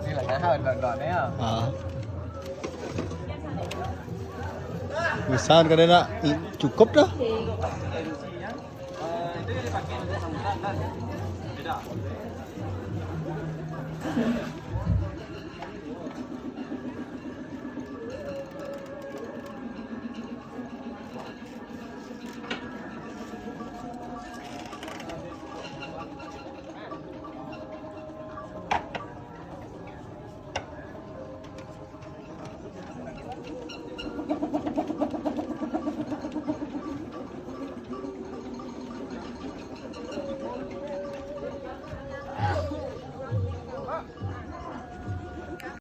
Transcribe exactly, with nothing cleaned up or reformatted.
Sila dah haus dot-dot ya. Ha. Misal kada nak cukup dah.